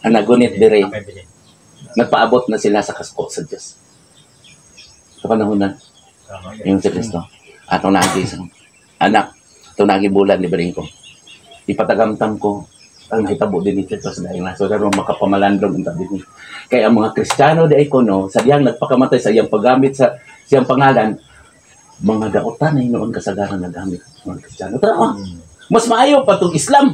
Ang nagunit dire, nagpaabot na sila sa kasko sa Diyos. Sa panahon na, yung si Kristo. Atong naagi sa anak, atong naagi bulan ni Baring ko. Ipatagamtam ko ang nahitabo din ni Kristo sa dahil na. So, karon makapamalandong ang tabi ni. Kaya ang mga Kristiyano di ay kuno, sa diyang nagpakamatay sa iyang paggamit sa siyang pangalan, mga daotan na hinoon kasagaran na gamit mga Kristiyano. Tara, oh, mas maayo pa itong Islam.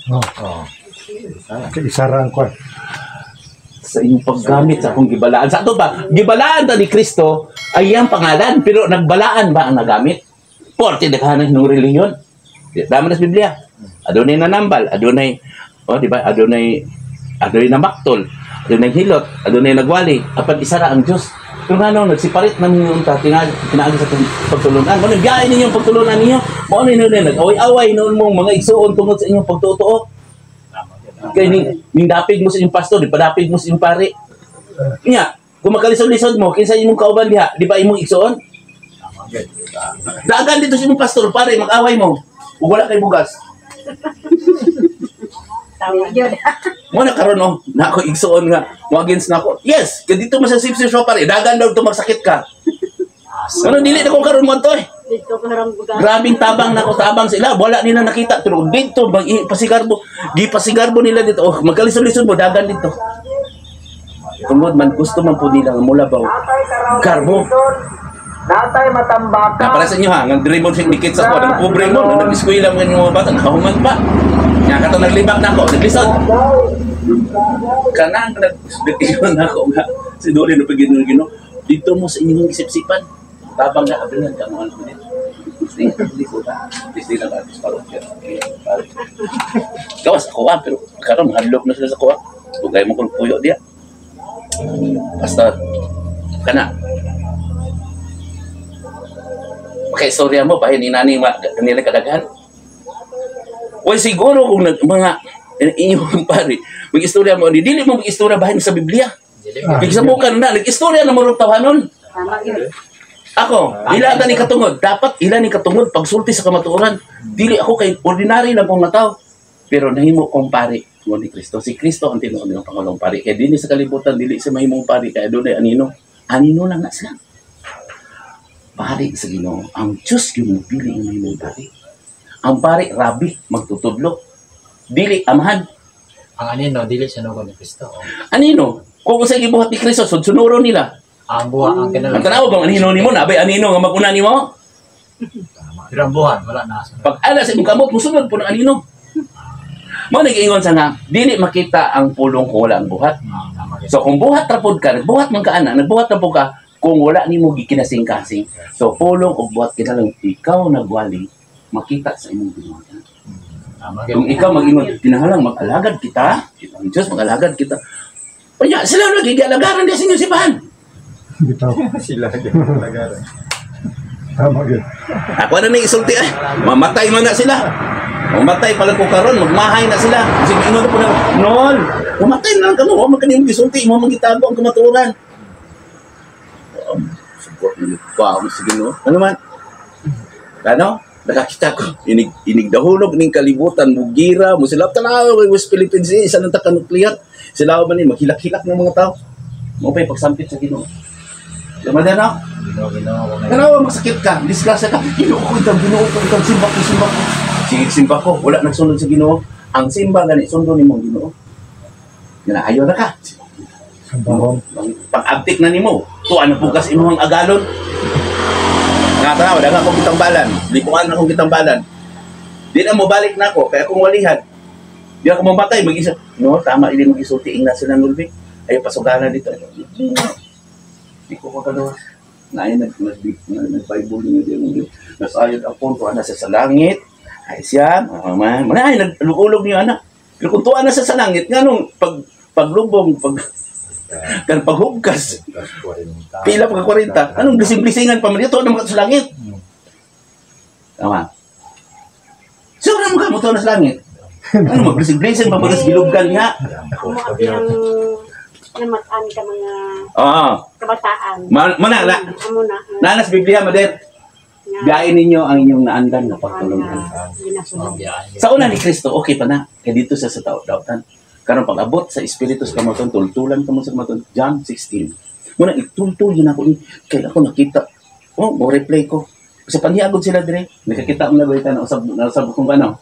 Oh. Isara ang kwan. Sa inyong paggamit sa akong gibalaan. Sa ato ba, gibalaan ta ni Kristo ay iyang pangalan, pero nagbalaan ba ang nagamit? Porte daghanan ng relihiyon. Dama na sa Biblia. Adunay nanambal, adunay, oh, di ba? Adunay adunay namaktol, adunay hilot, adunay nagwali, apan isara ang Dios. Pero ngano nagsiparit na ninyo unta tinaagi sa pagtulunan. Mo biyahe ninyo ang pagtulunan ninyo. Mao ni nag-away-away noon mong mga igsuon tungod sa inyong pagtutuo. Kay ning dapig mo sa inyong pastor, di padapig mo sa inyong pari. Nya, kung makalisod-lisod mo, kinsa imong kauban diha, di ba imong igsuon? Dagan dito sa imong pastor, pare, mag-away mo. Ug wala kay bugas. Mo na karon oh, na ako igsuon nga, mo against na ako. Yes, kay dito man sa sipsip siya pare, dagan daw to magsakit ka. Ano dili na ko karon mo to eh. Grabing tabang na ko, tabang sila, wala nila nakita pero dito pasigarbo, gipasigarbo nila dito. Oh, magkalisod-lisod mo dagan dito. Tungod man gusto man po nila nga mulabaw. Garbo. Natay matambaka. Na para sa inyo ha, nga diri mo dikit sa ko, ang pobre mo, nang nag-eskwela mo mga bata, nakahuman pa. Nya kato naglibak na ako, naglisod. Kanang nag-ingon ako nga si Dori no pag Ginoo, dito mo sa inyong isip-sipan. Tabang nga abrihan ka mo ano dito. Hindi ko ba? Hindi lang atos parokya. Gawas ako ah, pero karon hadlok na sila sa kuha. Bugay mo kung puyo diya. Basta kana. Makaistorya mo bahin ni nani nila kadaghan. Uy, siguro kung nag, mga inyong pare, mag-istorya mo, dili mo mag-istorya bahin sa Biblia. Pigsabukan na, nag-istorya na mo tawanon. Ako, ila ni katungod, dapat ila ni katungod pagsulti sa kamatuoran. Dili ako kay ordinary lang kong nga tao. Pero nahimo kong pari mo ni Kristo. Si Kristo ang tinuod ng pangulong pari. Kaya dili sa kalibutan, dili sa mahimong pari kaya dunay anino. Anino lang na sila. Pari sa Ginoo, ang Diyos yung mopili ang mahimong pari. Ang pari, rabi, magtutudlo. Dili, amahan. Ang anino, dili siya nugon ni Kristo. Anino? Kung sa gibuhat ni Kristo, sudsunuro nila. Ang buha, ang kinala. Ang tanaw bang anino nimo, nabay anino nga maguna nimo? Pero ang buhat, wala na. Pag ala sa imong kamot, musunod po ng anino. Mao nag-ingon sa nga, dili makita ang pulong kung wala ang buhat. So kung buhat ra pod ka, nagbuhat man ka ana, nagbuhat ra pod ka, kung wala nimo gikinasing-kasing. So pulong og buhat kinahanglan ikaw nagwali, makita sa imong binuhatan. Kung ikaw mag-ingon, kinahanglan mag-alagad kita, ang Diyos mag-alagad kita. Unya, sila nagigilagaran diya sa inyong simbahan. Bitaw. Sila nagigilagaran. Tama gyud. Ako na nang isulti ay. Mamatay man na sila. Mamatay pala ko karon, magmahay na sila. Sige, ingon na po na, Nol, mamatay na lang kamo. Huwag man kaniyong gisulti, mo magitago ang kamatuoran. Support nyo pa, sige no. Ano man? Ano? Nakakita ko, inigdahulog ning kalibutan, mugira, musilap, tanaw, West Philippines, isa nang taka-nuklear. Sila man ni, maghilak-hilak ng mga tao. Mo pa'y pagsampit sa Ginoo. Diba na, no? Tanawa, masakit ka, disgrasya ka. Ginoo ko ikaw, Ginoo ko ikaw, simba ko, simba ko. Sige, simba ko, wala nagsunod sa Ginoo. Ang simba gani, sundo ni mong Ginoo. Yan, ayaw na ka. Sambahon. Pag-abtik na nimo, tuan na bukas imong agalon. Nga tanawa, daga akong kitambalan. Likuan akong kitambalan. Di na mo balik na ako, kaya akong walihan. Di ako mamatay, mag-isa. No, tama, hindi mag-isulti, ingna sila nulbi. Ayaw, pasugana dito. Di ko magagawa. Naay, nag-Bible niyo. Nasayod ako, tuwa na siya sa langit. Ay siya, man. Ay, naglulog niyo, anak. Pero kung tuwa na siya sa langit, nga nung paglubong, paghugkas, pila pagka 40, anong blising-blisingan pa man ito, tuwa na sa langit. Tama. Sure na mo tuwa na sa langit. Ano, mag-blising-blising pa mga sa gilubgan niya. Namatan ka mga Oo. kabataan. Mo na, na. Amo na. Nanas Biblia, mader. Biyain ninyo ang inyong naandan na pagtulungan. Ginasunod. Sa una ni Kristo, okay pa na. Kaya dito siya sa tao-dautan. Karon pag abot sa Espiritu sa kamaton, tultulan kamo sa kamaton, John 16. Muna itultul yun ako ni kaya ako nakita. Oh, mo replay ko. Sa panhiagod sila dire. Nakakita mo na balita na usab na usab kung ano.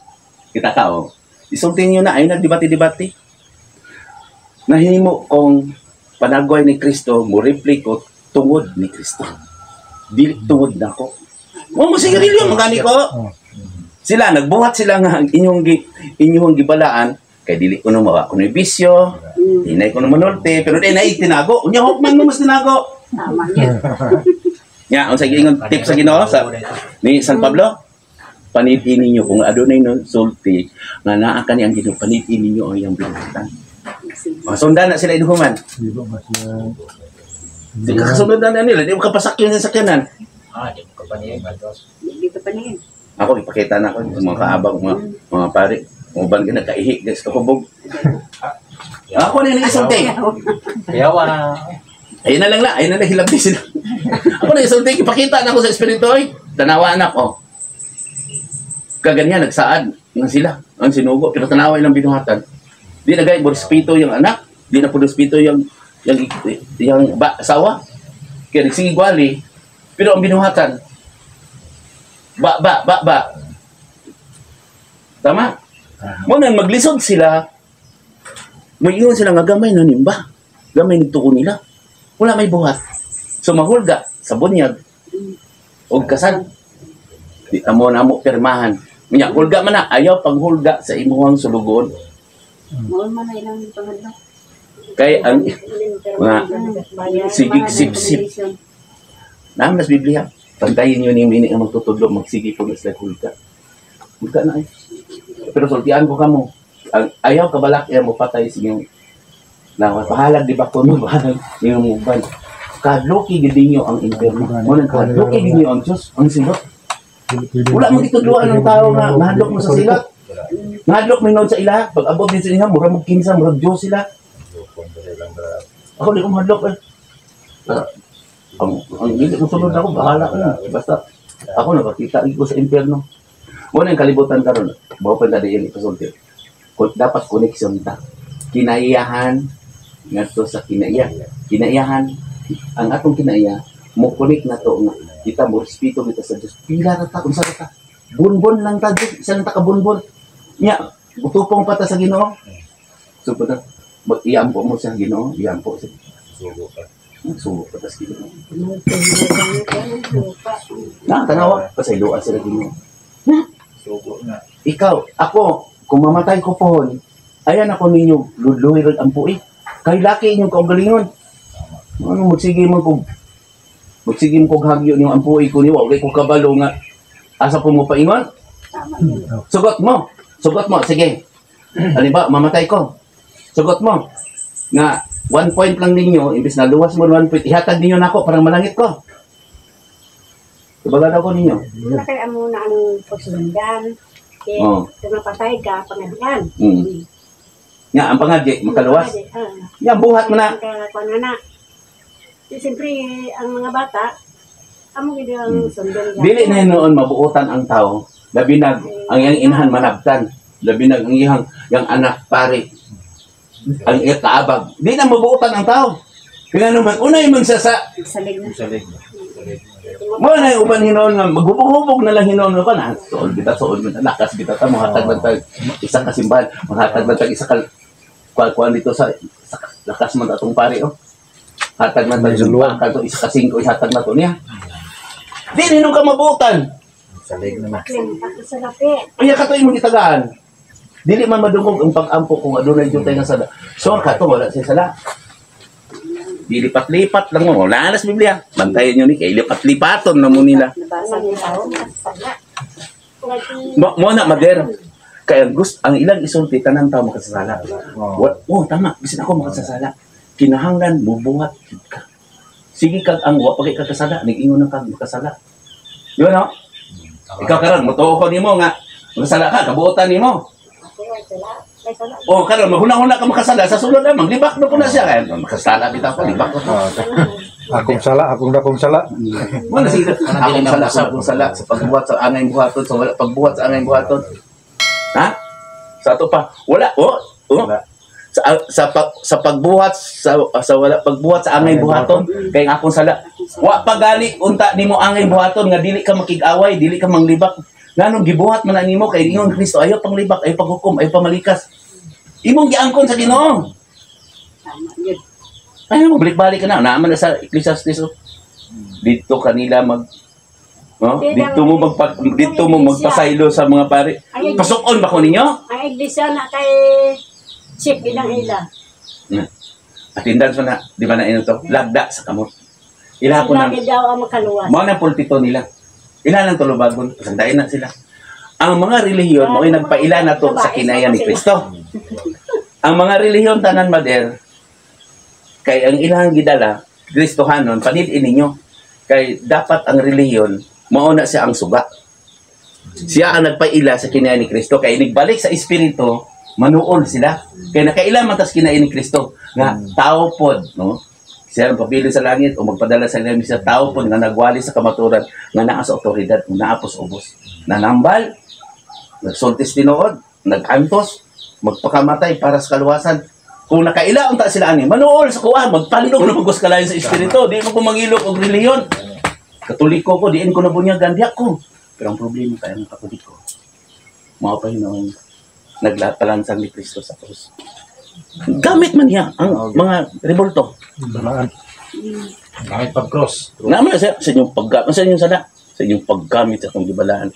Kita ka oh. Isulti niyo na ay nagdebate-debate. Nahimo kong panagway ni Kristo, mo replay ko tungod ni Kristo. Dili tungod nako. Mo mo sigarilyo magani ko. Sila nagbuhat sila nga ang inyong gibalaan kay dili ko no mawa kuno bisyo, hinay ko no manulti, pero di na tinago. Unya hukman mo mas tinago. Tama niya. Nya unsa giingon tip sa Ginoo sa ni San Pablo? Panitin ninyo kung adunay no sulti nga naa kani ang Ginoo, panitin ninyo ang iyang binuhatan. O, sundan na sila inuhuman. Di ba mas Di ka kasunod na nila, di mo kapasakyan sa sakyanan. Ah, di mo kapanihin, Matos. Dito pa niya. Ako ipakita na ako sa mga kaabang mga pare. Uban ka nagkaihi guys kahubog. Ako na yung isulti. Kaya wala. Ayun na lang la, ayun na lang hilabdi sila. Ako na isulti, ipakita na ako sa espiritu oy. Tanawa anak oh. Kaganyan nagsaad nga sila ang sinugo pero tanawa ilang binuhatan. Di na gay respeto yung anak, di na po respeto yung ba, asawa. Kaya nagsige gwali, pero ang binuhatan ba ba ba ba. Tama? Mo nang maglisod sila. Moingon sila nga gamay na nimba. Gamay nagtuo nila. Wala may buhat. So mahulga sa bunyag og kasal. Di amo na mo pirmahan. Nya hulga man na ayaw paghulga sa imuhang sulugoon. Mao man na ilang pangadlo. Kay ang mga sigig sip-sip. Naam nas Biblia. Pantayin niyo ni mini ang magtutudlo magsige po na sila hulga. Hulga na ay. Pero sultian ko kamo. Ang ayaw kabalak iya mo patay sa inyong lawas. Bahalag di ba ko mo bahalag inyong uban. Kadloki gid ninyo ang impyerno. Mo nang kadloki gid ninyo ang Dios, ang silot. Wala mo gitudloan ng tao nga nahadlok mo sa silot. Nahadlok mo noon sa ila, pag abot din sa ila, mura mo kinsa, mura Dios sila. Ako di ko mahadlok eh. Ang hindi ko sunod ako, bahala ka na. Basta ako nakakita ko sa impyerno. Muna ang kalibutan karon, bawo pa dali ipasulti. Dapat connection ta. Kinaiyahan ngadto sa kinaiya. Kinaiyahan ang atong kinaiya mo connect na to nga kita mo respeto kita sa Dios. Pila ra ta unsa ra ta? Bunbon lang ta Dios, isa lang ta ka bunbon. Nya, utupong pa ta sa Ginoo. So pa ta mag-iampo mo sa Ginoo, iampo sa Sugo ka. Sugo pa ta sa Ginoo. Na tanawa pasayloa sila Ginoo. Sugo na. Ikaw, ako, kung mamatay ko pohon, ayan ako ninyo, ludluhi rin ang puwi. Kay laki inyong kaugalingon. Ano, magsige mo kog hagyo niyo ang puwi ko niyo, wala ko kabalo nga, asa po mo paingon? Sugot mo, sugot mo, sige. Halimbawa, mamatay ko. Sugot mo, nga, 1 point lang ninyo, imbis na luwas mo 1 point, ihatag ninyo nako, parang malangit ko. Tubagan ako ninyo. Wala kay amo na ang pagsundan. Kaya kung napatay ka, pangadian. Nga, ang pangadye, makaluwas. Nga, buhat mo na. Kaya na. Siyempre, ang mga bata, amo gid ang sundan. Dili na noon mabuotan ang tao. Labi nag ang iyang inahan manabtan. Labi nag ang iyang yang anak pare. Ang iyang kaabag. Di na mabuotan ang tao. Kaya naman, unay man siya sa Salig na. Salig na. Mo na yung uban hinoon nga maghubog-hubog na lang hinoon nga na suod kita suod man lakas kita ta mohatag man tag isa ka simbahan, mohatag man tag isa ka kuan dito sa lakas man atong pare oh. Hatag man tag sumpa kadto isa ka singko ihatag na to niya. Di nino ka mabuotan. Salig na na. Sa lapi. Kaya kato imong gitagaan. Dili man madungog ang pag-ampo kung adunay jutay nga sala. So kato wala siya sala. Dilipat-lipat lang mo. Wala na sa Biblia. Bantayan nyo ni kay lipat-lipaton na mo nila. Nabasa niya tao, sala. Mo na mader. Kaya gusto ang ilang isulti tanang tao makasasala. Oh, tama, bisan ako makasasala. Kinahanglan mubuhat jud ka. Sige kag ang wa pa kay kakasala, nag-ingon na kag makasala. Di ba no? Ikaw karon motuo ko nimo nga makasala ka, kabuotan nimo. Ako wala sala. May sala. O karon maghuna-huna ka makasala sa sulod na maglibak na po na siya kay makasala bitaw ko, libak ko. Akong sala, akong dakong sala. Wala sige. Akong sala, akong sala sa pagbuhat sa angay buhaton, sa wala pagbuhat sa angay buhaton. Ha? Sa ato pa, wala. Oh, oh. Wala. Sa pagbuhat sa wala pagbuhat sa angay buhaton kay ang akong sala. Wa pa gali unta nimo angay buhaton nga dili ka makig-away, dili ka manglibak. Nganong gibuhat man na nimo kay ingon Kristo ayaw panglibak, ayaw paghukom, ayaw pamalikas. Imong giangkon sa Ginoo. Tama yun. Ay, mo balik-balik ka na. Naaman na sa Ecclesiastes. Oh. Dito kanila mag, no? Dito mo magpasaylo sa mga pare. Pasukon ba ko ninyo? Ang iglesia na kay chief bilang ila. Attendance man na, di ba na ino to? Lagda sa kamot. Ila po Ila nang gid daw ang makaluwas. Mao nang pulpito nila. Ila nang tulubagon, pasandain na sila. Ang mga relihiyon mo'y nagpaila na to sa kinaya ni Kristo. Ang mga relihiyon tanan, mader, kay ang ilang gidala Kristohanon, panid-in ninyo kay dapat ang relihiyon mao na siya ang suga. Siya ang nagpaila sa kinaya ni Kristo kay inigbalik sa espiritu manuol sila. Kay nakaila man tas kinaya ni Kristo nga tao pod, no? Siya ang pabili sa langit o magpadala sa langit siya tao pod nga nagwali sa kamaturan nga naa sa otoridad, naa po sa ubos. Nanambal, nagsultis tinuod, nagantos, magpakamatay para sa kaluwasan. Kung nakaila unta sila ani, manuol sa kuha, magpalindog na magos kalayon sa espiritu, di mo ko mangilok og relihiyon. Katoliko ko, diin ko na bunyagan, diya ko. Pero ang problema kaya ng Katoliko, mao pa yun ang nagpalansang ni Kristo sa krus. Gamit man niya ang mga revolto. Balaan. Gamit pag-cross. Naman na siya sa inyong paggamit, sa inyong sala, sa inyong paggamit sa akong gibalaan.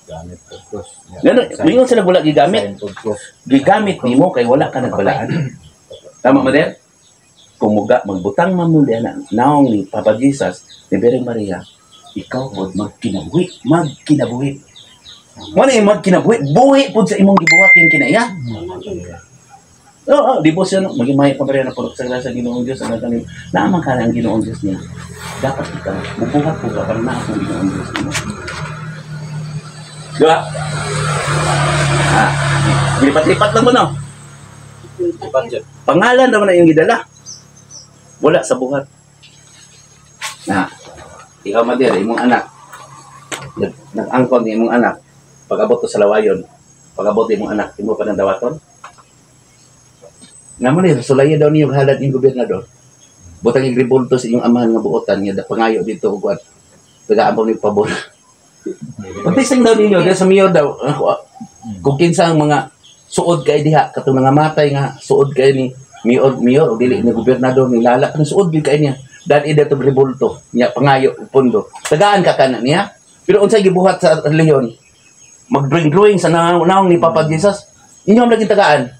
Gamit pag-cross. Ganun, mingon sila wala gigamit. Sign pag-cross. Gigamit nimo kay wala ka nagbalaan. Tama ba din? Kung muga, magbutang man mo diyan na naong ni Papa Jesus, ni Birhen Maria, ikaw pod magkinabuhi, magkinabuhi. Mo na yung magkinabuhi, buhi pod sa imong gibuhat yung kinaiya. Oo, di po siya, no? Maging may pa na purok sa sa Ginoong Diyos, ang tanim. Naaman ka na ang Ginoong Diyos niya. Dapat ikaw, bubuhat po ka para naa ang Ginoong Diyos niya. Di ba? Ah, lipat-lipat lang mo, no? Budget. Pangalan naman na yung gidala. Wala sa buhat. Na, ikaw madir, imong anak. Nag-angkon ni imong anak. Pag-abot to sa lawayon, pag-abot imong anak, imo pa ng dawaton. Nga mo ni, sulaya daw niyo halad yung gobernador. Butang yung revolto sa inyong amahan nga buotan, nga pangayo dito og kuwan. Tagaan mo ni pabor. Pagtising daw ninyo, dahil sa mayor daw, ako, kung kinsa ang mga suod kay diha, katong nangamatay nga, suod kay ni mayor, o dili ni gobernador, ni Lala, kanang suod gyud kay niya. Dahil ida tong revolto, niya pangayo og pondo. Tagaan ka kana niya. Pero unsay gibuhat sa relihiyon, mag-drawing drawing sa naong ni Papa Jesus, inyo ang laging tagaan.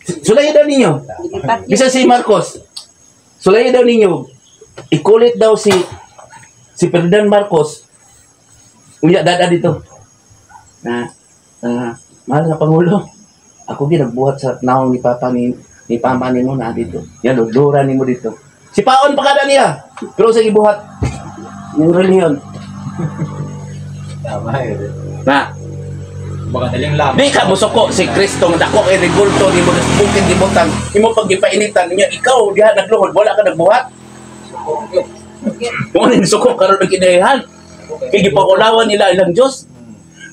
Sulay daw ninyo. Lipat yun. Bisa si Marcos. Sulay daw ninyo. Ikulit daw si Ferdinand Marcos. Unya dada dito. Na mahal na pangulo. Ako gi nagbuhat sa naong ni Papa ni Pama nimo na dito. Yan lodora nimo dito. Si Paon pa kada niya. Pero sa gibuhat yung relihiyon. Tama eh. Na Baka daling lamang. di ka musuko si Kristo nga dako kay regulto nimo bukid gibutang imo pag gipainitan niya ikaw diha nagluhod wala ka nagbuhat. Kung ano yung suko karon ang kinahihan. Kay gipakulawan nila ilang Diyos.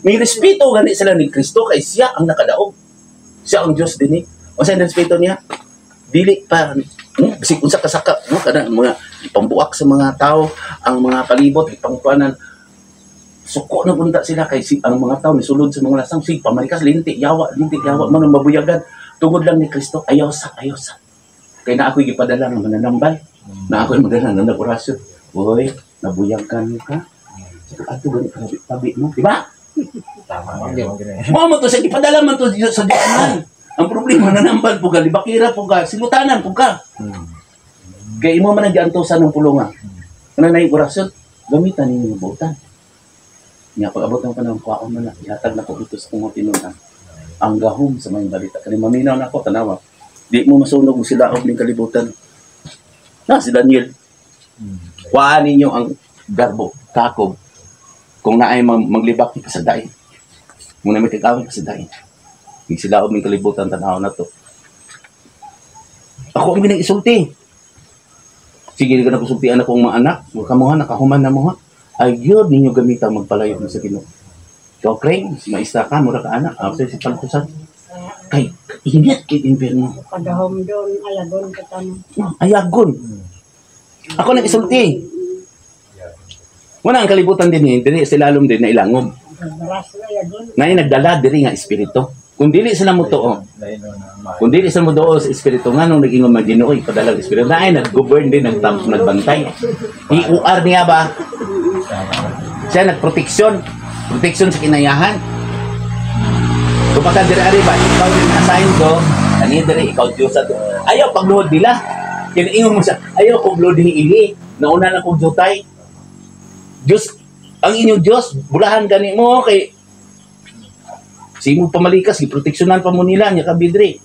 May respeto gani sila ni Kristo kay siya ang nakadaog. Siya ang Diyos dinhi. Unsa ang respeto niya? Dili pa bisig unsa ka saka no kana mga ipambuak sa mga tao ang mga palibot ipangkuanan suko na punta sila kay si, ang mga tao misulod sa mga lasang sig pamalikas lintik yawa man ang mabuyagan tungod lang ni Kristo ayaw sa kay na ako'y gipadala ng mananambal na ako'y magdala ng nag-orasyon. Hoy, nabuyagan ka ato gani ka tabi mo, di ba? Tama. Mao man to siya gipadala man to sa Diyos man. Ang problema nanambal po ka, libakira po ka, silutanan po ka. Kay imo man ang giantosan ng pulunga. Kana na yung orasyon, gamitan ninyo ng buotan. Nga pag abot ng panahon, kuwaon man na, ihatag na ko dito sa kong tinunan. Ang gahom sa mga balita. Kani maminaw na ako, tanawa. Di mo masunog mo sila og ning kalibutan. Na si Daniel. Kuhaan ninyo ang garbo, kakob. Kung naay maglibak ni pasadain. Muna may kagawin pasadain. Sila og kalibutan tan-aw na to. Ako ang ginang isulti. Sige ka na kusultian akong mga anak, kamo ha nakahuman na mo ha. Ayod ninyo gamitang magpalayo na sa Ginoo. Ikaw, Craig, maista ka, mura ka anak, ako si Palkusan. Kay, ingat kay impyerno. Pagahom doon, ayagon ka tamo. Ayagon. Ako nang isulti. Wala ang kalibutan din eh, dili sila lalom din na ilangob. Baras na ayagon. Ngayon nagdala diri nga espiritu. Kung dili sila mo tuo, kung dili sila mo duo sa espiritu nga nung nag-ingon man Ginoo ipadala ang espiritu na ay nag-govern din nagtampo nagbantay. EOR niya ba? Siya nagproteksyon, proteksyon sa kinayahan. Kung baka diri ari ba, ikaw din assign ko, ani diri ikaw Diyos ato. Ayaw pagluhod nila. Kinaingon mo siya, ayaw kong luhod ni ili. Nauna lang kong jutay. Diyos, ang inyong Diyos, bulahan gani mo kay simo pamalikas, giproteksyonan pa mo nila nya kabidri.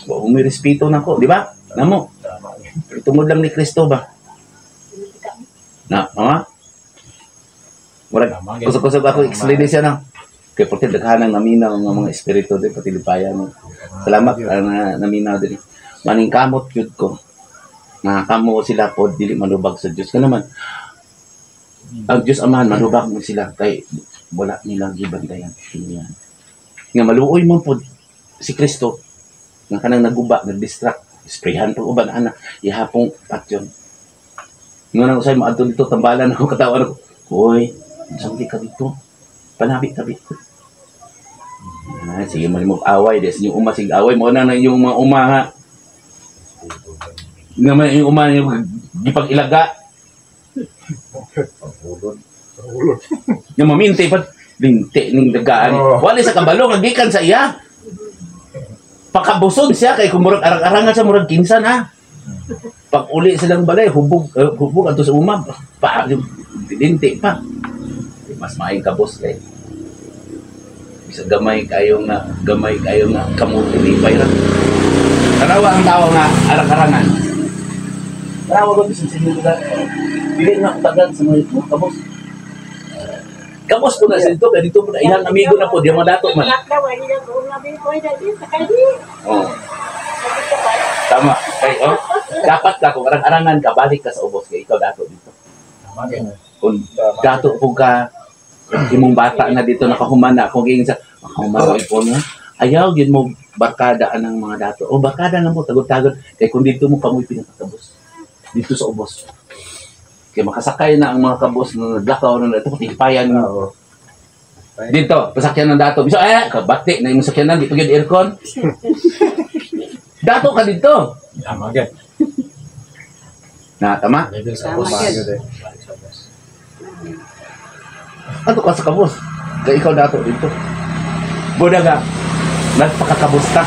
Wa mo may respeto nako, di ba? Namo. Pero tungod lang ni Kristo ba? Na, mama? Murag kusog-kusog ako explanation na. Kay porte daghan ang naminaw nga mga espiritu di pati lipayan no. Salamat na naminaw diri. Maning kamot gyud ko. Nga kamo sila pod dili manubag sa Dios. Kanaman ang Dios Amahan manubag mo sila kay wala nilang gibantayan. Nga maluoy man pod si Kristo nga kanang naguba, nagdistract, sprayhan pag uban ana, ihapong patyon. Nga nang usay maadto dito tambalan ako katawan ako. Hoy, sanggi ka dito. Panabi tabi. Ah, sige man mo away des yung uma sig away mo na na yung mga uma ha. Nga man yung uma yung gipag-ilaga. Yung maminte pa linte ning dagaan. Oh. Wala sa kabalo nga gikan sa iya. Pakabuson siya kay kung murag arang-arangan siya murag kinsan ha. Pag uli silang balay hubog hubog adto sa umab pa linte pa. Mas maayong kabos kay bisag gamay kayo nga kamuti lipay ra. Tanawa ang tao nga arang-arangan. Tanawa ko bisan sa inyong lugar. Dili nga tagan sa mga kabos. Kabos po na sa dito, kaya dito po na ilang amigo na po, di mga dato man. Oh. Tama. Kay, oh. Dapat ka, kung arang-arangan ka, balik ka sa ubos, kay ikaw dato dito. Kung dato po ka, imong bata na dito nakahuman na, kung giing sa, makahuman ko na, ayaw, yun mo, barkada ang mga dato. O, barkada lang mo, tagod-tagod. Kaya kung dito mo, kamoy pinakakabos. Dito sa ubos. Kaya makasakay na ang mga kabos na naglakaw na ito, patipayan mo. Dito, pasakyan ng dato. Bisa, eh, kabati na yung sakyanan, di pa yun aircon. Dato ka dito. Tama, gad. Na, tama? Level sa kabos. Ato ka sa kabos. Kaya ikaw dato dito. Buda ka, nagpakakabos ka.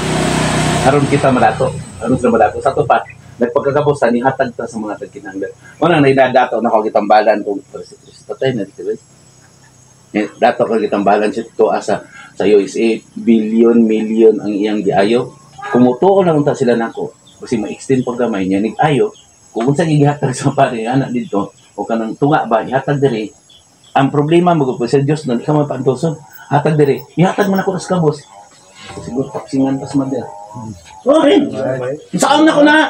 Aron kita madato. Aron sa madato. Sa to pa, nagpagkakabos ta, nihatag ta sa mga tagkinahanglan. Unang naidadato na ako gitambalan kung si Kristo tayo na dito. Dato ko gitambalan si to asa sa USA, billion, million ang iyang giayo. Kumutuo lang ta sila nako. Kasi ma-extend pag gamay niya, nig-ayo. Kung unsa gihatag sa pare, anak dito, o kanang tunga ba, ihatag diri. Ang problema mo sa Dios nun, ikaw mapantuson. Hatag diri, ihatag man ako sa kabos. Siguro tapsingan pa sa mother. Okay. Saan na ko na?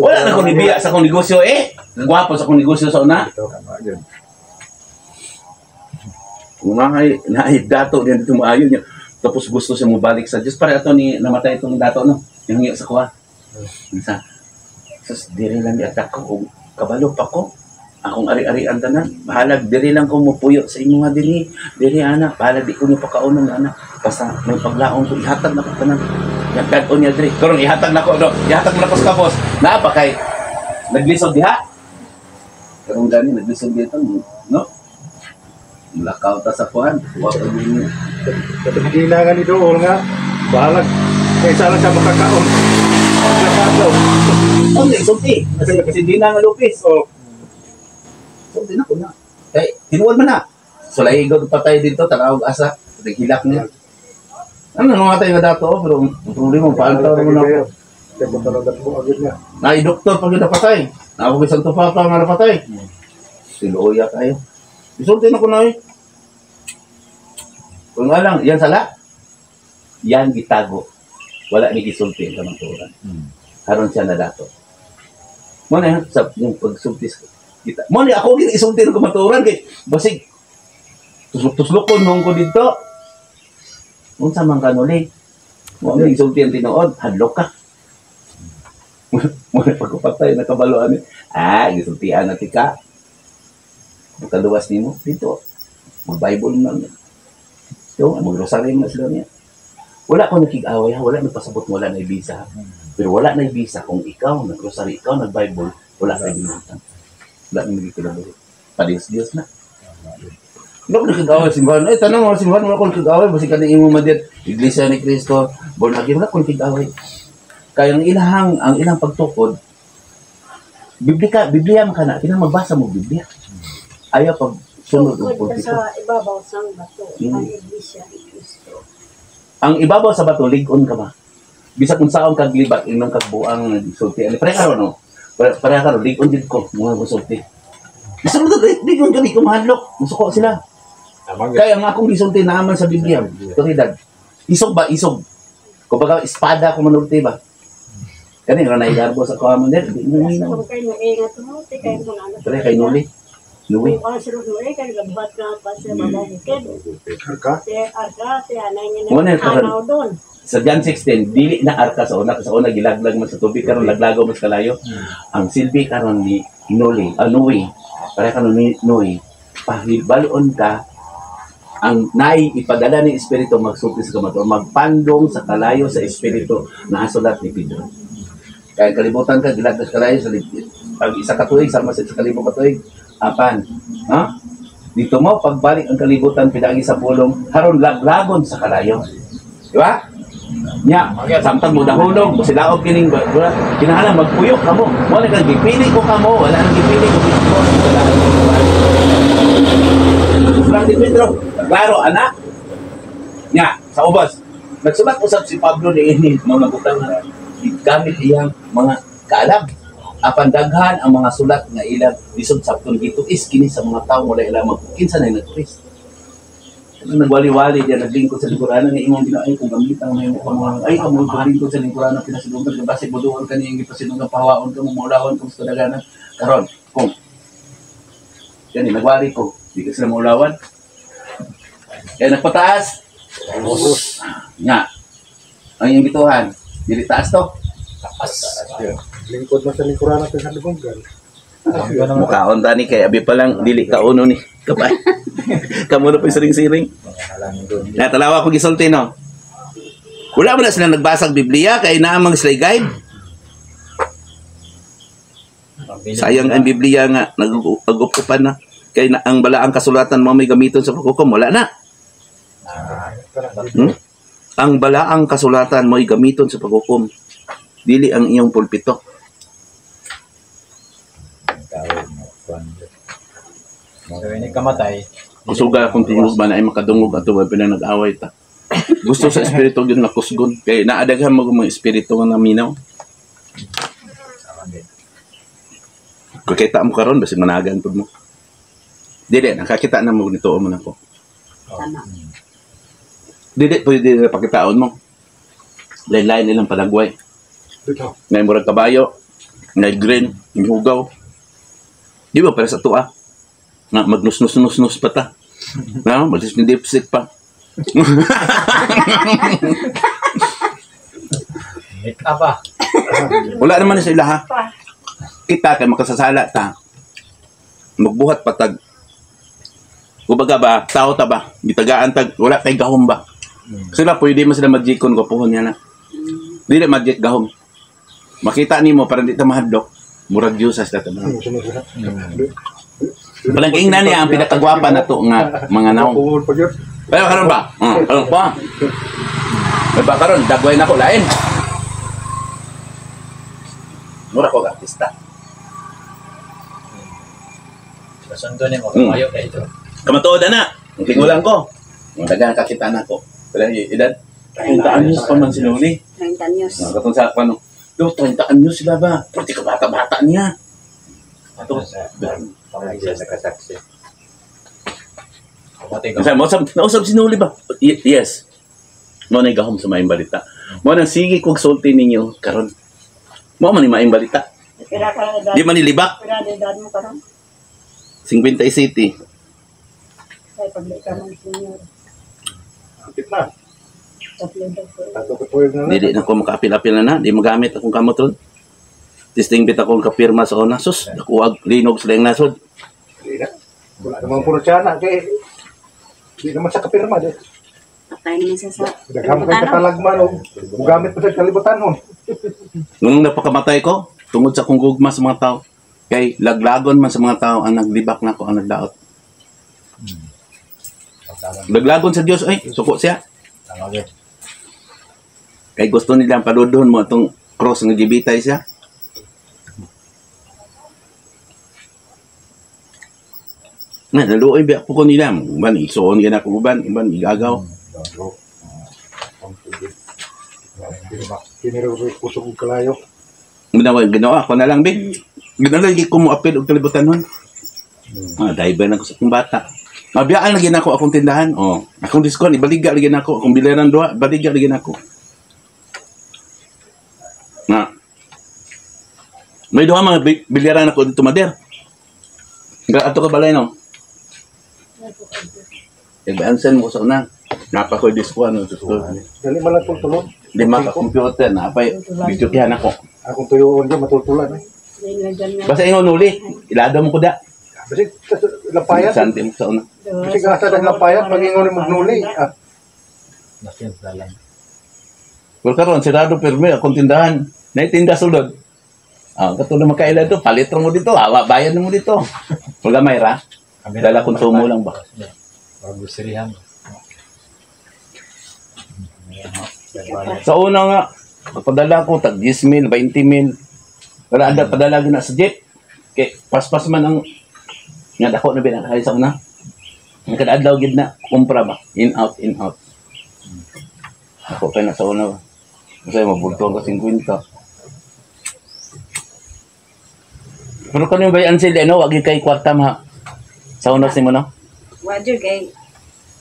Wala na ko nibiya sa akong negosyo eh. Gwapo sa akong negosyo sa una. Kung naay dato niya dito maayo niya. Tapos gusto siya mobalik sa Diyos. Para ato ni namatay itong dato no. Yung sa kuha. Sa sus diri lang attack ko kabalo pa ko. Akong ari-arian tanan. Bahalag diri lang ko mopuyo sa inyo nga dinhi. Diri ana, bahalag di ko nyo pakaonon ana. Basta may paglaon ko ihatag na ko tanan. Nagdad-on niya diri. Karon ihatag na ko no. Ihatag na ko sa kabos. Naa pa kay naglisod diha. Karon gani naglisod dito no. Mulakaw ta sa kuan. Wa pa ninyo. Katong nga ni dool nga bahalag kaysa lang sa makakaon. Nakakaon. Ang sulti. Si Dina nga Lopez. Oh. Sulti na ko na. Kay tinuod man na. Sulaygon pa tayo dito tanawag asa. Naghilak niya. Ano nang tayo nga dato pero ang problema paano tayo mo na. Kaya mo talaga mo agad niya. Nay doktor pag napatay. Naawag isang tupa pa nga napatay. Siluoya kayo. Isulti na ko na eh. Kung nga lang, yan sala, yan gitago. Wala ni gisulti ang kamatuoran. Karon siya nadato. Mo na sa yung pagsulti sa kita. Mo ni ako gid isulti ng kamatuoran kay basig tuslok-tuslokon nung ko didto. Unsa man kanuli? Mo ni isulti ang tinuod, hadlok ka. Mo na pagkapatay nakabalo ani. Ah, gisultian na tika. Makaluwas nimo dito. Mag-Bible na lang. So, mag-rosary na sila niya. Wala ko nakig-away ha, wala nagpasabot wala na visa. Pero wala na visa kung ikaw nag-rosary, ikaw nag-Bible, wala kay binuhatan. Wala na nagkikilabot. Padiyos-Diyos na. Wala ko nakig-away simbahan. Ay, tanong mo simbahan, wala ko nakig-away. Basi ka na imo madyan. Iglesia ni Cristo, born again, wala ko nakig-away. Kaya ang ilang pagtukod, Biblia, Biblia man ka na, kinahanglan magbasa mo Biblia. Ayaw pag sunod og Tungkod ka pulpito. sa ibabaw sang bato, ang Iglesia ni Cristo. Ang ibabaw sa bato, lig-on ka ba? Bisag kung saon kag libak, inong kag buang sulti. Ani pare karon no. Pare karon lig-on jud ko mga musulti. Bisag mo lig-on gani ko mahadlok, musuko sila. Tama gyud. Kaya ang akong gisulti naaman sa Biblia, otoridad. Isog ba isog? Kumbaga espada ko manulti ba? Kani ra na igarbo sa kuha man dir, di mo Kasi na. kung kayo Noe nga tumuti, kayo mga anak. Pare kay Noli. Nuwi. Kung ang sila Noe, kayo gabuhat ka pa sa babaw bukid. Arka? Te arka, te anay nga Wala, karon. nagtanaw doon. Sa John 16, dili na arka sa una gilaglag man sa tubig karon laglago mas kalayo. Ang silbi karon ni Noli, ah, Noe, pare karon ni Noe, pahibaloon ka ang nai ipadala ni Espiritu magsulti sa kamatuoran, magpandong sa kalayo sa Espiritu na sulat ni Pedro. Kaya kalibutan ka gilaglag sa kalayo sa pag isa ka tuig sama sa 1,000 ka tuig apan, ha? Dito mo pagbalik ang kalibutan pidagi sa pulong haron laglagon sa kalayo. Di ba? Nya, samtang mo dahulog, silaog kining wala kinahanglan magpuyok kamo. Wala kang gipili ko kamo, wala nang gipili ko ko. Wala nang Sulat ni Pedro, klaro anak. Nya, sa ubos. Nagsulat usab si Pablo ni ini mao nagutang na gamit iyang mga kaalam. Apan daghan ang mga sulat nga ilang lisod sabton gituis kini sa mga tawo wala ilang magkinsa na nagtuis. Nagwali-wali diyan naglingkod sa lingkuranan ni imong Ginoo ay kung gamitan mo yung mga ay kamo paglingkod sa lingkuranan pinasidunggan ka basig buduon kani iyang gipasidunggan pahawaon ka mo maulawon ka sa kadaganan karon kung gani nagwali ko di ka sila maulawan kaya nagpataas nga ang iyong gituhan dili taas to. Taas. Lingkod man sa lingkuranan sa lubonggan. Mukaon tani kay abi pa lang dili ka uno ni kapay kamo na pa siring-siring. Natalawa ko gisulti no. Wala man na sila nagbasag Biblia kay naamang sila guide. Sayang ang Biblia nga nag-upan na kay na, ang balaang kasulatan mo may gamiton sa paghukom wala na. Ang balaang kasulatan mo ay gamiton sa paghukom. Dili ang iyong pulpito. So, ini kamatay. Kusuga kung tingog ba na ay makadungog ato ba pinang nag-away ta. Gusto sa espiritu gyud na kusgon kay naadaghan mo mga espiritu nga naminaw. Kung kita mo karon basi managan pud mo. Dili nakakita na mo nito mo nako. Tama. Dili pwede na pakitaon mo. Lain-lain nilang palagway. Dito. Ngay murag kabayo, ngay green, ngay hugaw. Di ba para sa tuwa? Nga magnus-nus-nus-nus pa ta. No, magdipsik pa. Make up ah. Wala naman na sila ha. Kita kay makasasala ta. Magbuhat patag. Kumbaga ba, tao ta ba? Gitagaan tag, wala kay gahom ba? Sila pwede man sila magikon ko puhon niya na. Dili magic gahom. Makita nimo para di ta mahadlok. Murag Diyos sa tanan. Palang ingnan niya ang pinakagwapa na to nga mga naong. Pero karon ba? Karon pa. May ba karon dagway na ko lain. Mura ko artista. Kasundo ni mo, kamayo kayo ito. Kamatuod na. Ang tigulang ko. Ang daghang kakita na ko. Pero edad 30 anyos pa man sila uli. 30 anyos. Katong sa ano, do 30 anyos sila ba? Pero di ka bata-bata niya. Ito sa parang siya nakasaksi. Kapatid Kasi mo usab nausab sinuli ba? Yes. Mo na gahom sa maayong balita. Mo nang sige kog sulti ninyo karon. Mo man ni maayong balita. Pira ka edad. Di man nilibak. Pira na edad mo karon. 57. Ay pagli ka man senior. Kapit na. Tatlo daw ko. Tatlo ka tuwid na lang. Dili na ko makaapil-apil na na, di magamit akong kamot ron. Testing bit akong kapirma sa una. Sus, nakuag linog sa iyang nasod. Di na. Wala namang puro siya na. Kay, di naman sa kapirma. Di. Patay naman siya sa Daghang kay katalagman o mugamit pa sa kalibutan hon. Nung napakamatay ko, tungod sa akong gugma sa mga tao, kay laglagon man sa mga tao ang naglibak nako ang nagdaot. Laglagon sa Dios ay suko siya. Tama gyud. Kay gusto nila ang paludon mo atong cross nga gibitay siya. Na naluoy biya po ko nila. Uban isuon gyud ako uban, uban igagaw. Kiniro ko kusog og kalayo. Ginawa ginawa ako na lang bi. Ginawa lagi ko mo apil og kalibutan nun. Ah, dahil na ko sa akong bata. Mabiyaan lagi na ako akong tindahan. Oh, akong discount ibaliga lagi na ako akong biliran duha, baliga lagi na ako. Na. May duha mga bilyaran ako dito mader. Ga ato ka balay no. Ibaansen mo sa una. Napa ko discount no. Dali man lang tultulon. Lima ka computer na apay video kihan ako. Akong tuyoon dyan, matultulan eh. Dahil na dyan nga. Basta ingon uli, ilado mo ko da. Kasi lampayan. Santi mo sa una. Kasi asa ng lampayan, pag-ingon ni Magnuli. Ah, Nakin dalan. Pero karon sirado pirmi akong tindahan. Naitinda sulod. Ah, katulad makaila dito, palit mo dito, awa bayad mo dito. Wala may ra. Kami Dala konsumo lang ba? Pag-gusirihan. Sa una nga, padala ko tag 10 mil, 20 mil. Wala ada padala gyud na sa jeep. Kay paspas man ang nga dako na binakay sa una. Ang kada adlaw gid na kumpra ba? In out, in out. Ako kay na sa una ba. Kasi mabulto ka 50. Pero kano ba yan sila no, wag kay kwarta ma. Sa una si mo no? Wa jud kay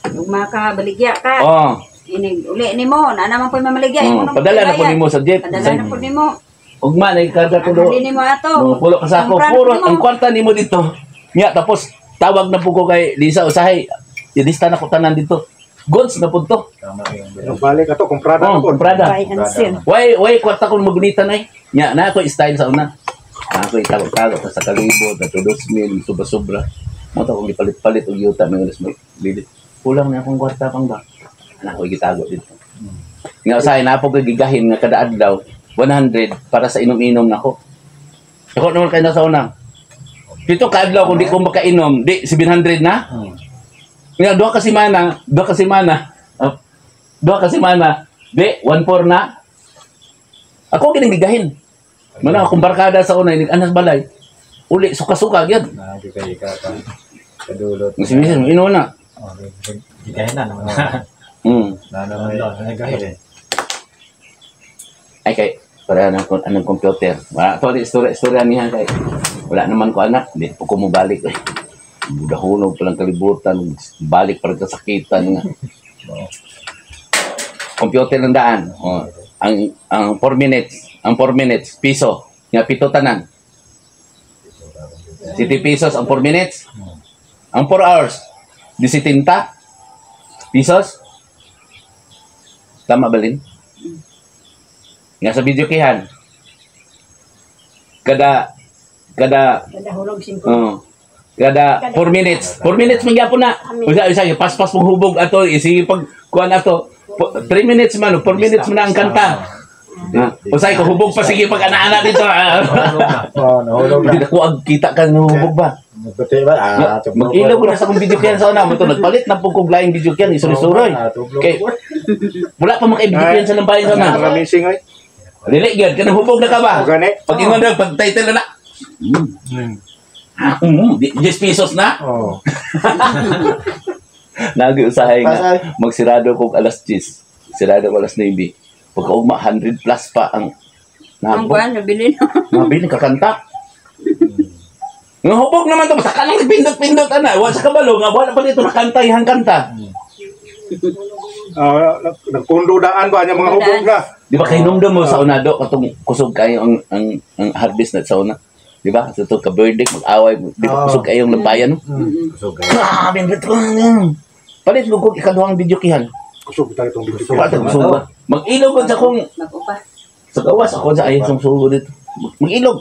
ug makabaligya ka. Oh, Inig uli nimo, na naman po'y mamaligya. oh Imo nang padala na po pagbayad. nimo sa jeep. Padala na po nimo. Ugma na ikarga ko do. Ang nimo ato. Mga pulo ka sako, Kumpra na puro po nimo. ang kwarta nimo dito. Nya tapos tawag na po ko kay Lisa usahay. Ilista na ko tanan dito. Goods na po to. Tama yung nung balik ato, kumprada Oh, na po. kumprada. Buy and sell. Why kwarta ko magunitan ay? Nya na ako style sa una. Na ako itago-tago ka sa kalibot, na 2,000, sobra-sobra. Mo to kung gipalit-palit og yuta may ulis mo. Bili. Kulang na akong kwarta pang ba. Na ako gitago dito. Nga usahay na ako gigahin nga kada adlaw 100 para sa inom-inom nako. Ako naman kay nasa una. Dito kaadlaw kung di ko makainom, di 700 na. Nga duha ka semana, duha ka semana. Oh, duha ka semana, di 14 na. Ako gining gigahin. Mana akong barkada sa una inig anas balay. Uli suka-suka gyud. Na kay ka ka. Kadulot. Misimis ino na. Oh, gigahin na naman. Na naman nagahin. Ay kay para anong anong computer. Wala to di istorya istorya niya kay wala naman ko anak, di po ko mobalik. Eh. Budahunog pa lang kalibutan, balik para kasakitan nga. Computer lang daan. Oh. Ang 4 minutes, ang 4 minutes piso, nga pito tanan. 70 pesos ang 4 minutes. Ang 4 hours, di 70 pesos. Tama ba, Lin? Nga sa video kihan. Kada kada Kada hulog 5. oh, kada 4 minutes. 4 minutes man gyapon na. Usa usa paspas mong hubog ato sige pag kuan ato 3 minutes man 4 minutes man na ang kanta. Usay ko hubog pa sige pag ana-ana dito. Oh, nahulog na. Hindi ko ag kita ka ng hubog ba. Magbuti ba? Ah, Mag-ilaw ko na sa akong video kiyan sa una mo to nagpalit na po kog laing video kiyan isuroy-suroy. Kay wala pa maka-video kiyan sa lambayan sa una. Mga missing ay. Dili gyud kanang hubog na ka ba? Gani. Pag ingon na pag title na na. 10 pesos na. Oh. Nagi usahay nga magsirado kog alas 10. Sirado ko alas 9. Pagkaugma 100 plus pa ang Ang nabog. kuan nabili no. Nabili kakanta. Nga hubog naman to, basta ka lang pindot-pindot ana, wa sa kabalo nga wala pa dito nakanta ihang kanta. Ah, nagpundo daan ba niya mga hubog na. Di ba kay hinumdum mo sa unado katong kusog kayo ang harvest na sa una? Di ba? Sa to ka verdict mag-away, di ba kusog kayo ang lambayan, no? Kusog kayo. Grabe ang ito. Palit lugog ikaduhang video kihan. Kusog tayo itong video. Wala kusog ba? Mag-ilog ko sa kong Mag-upa. sa gawas ako sa ay sumusugo dito. Mag-ilog.